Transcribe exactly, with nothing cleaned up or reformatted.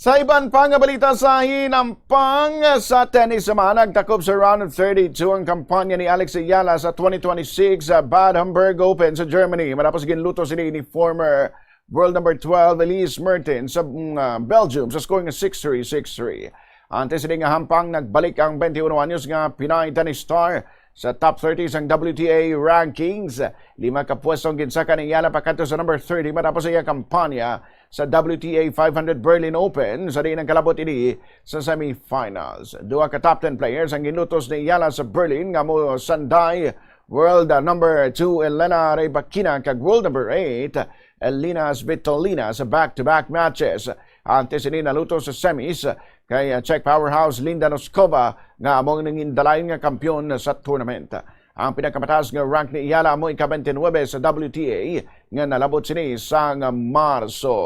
Sa iban pa nga balita sa hinampang, sa tennis naman, nagtakop sa round of thirty-two ang kampanya ni Alex Ayala sa twenty twenty-six, uh, Bad Homburg Open sa Germany. Matapos ginlutos ini ni former world number twelve Elise Mertens sa, mm, uh, Belgium sa score nga six three, six three. Antes ini nga hampang, nagbalik ang twenty-one anyos nga Pinay tennis star sa top thirty sang W T A rankings. Lima ka pwesto ang ginsaka ni Ayala pakadto sa number thirty matapos sa iya kampanya sa W T A five hundred Berlin Open, sa diin nagkalabot ini sa semifinals. Duha ka top ten players ang ginlutos ni Ayala sa Berlin, nga amo si World number two Elena Rybakina kag world number eight Elina Svitolina sa back-to-back matches. Antes ini, nalutos sa semis kay, uh, Czech powerhouse Linda Noskova, nga amo ang nangindalayon nga kampiyon sa tournament. Ang pinakamataas nga rank ni Ayala amo ika-twenty-nine sa W T A nga nalabot sini sang Marso.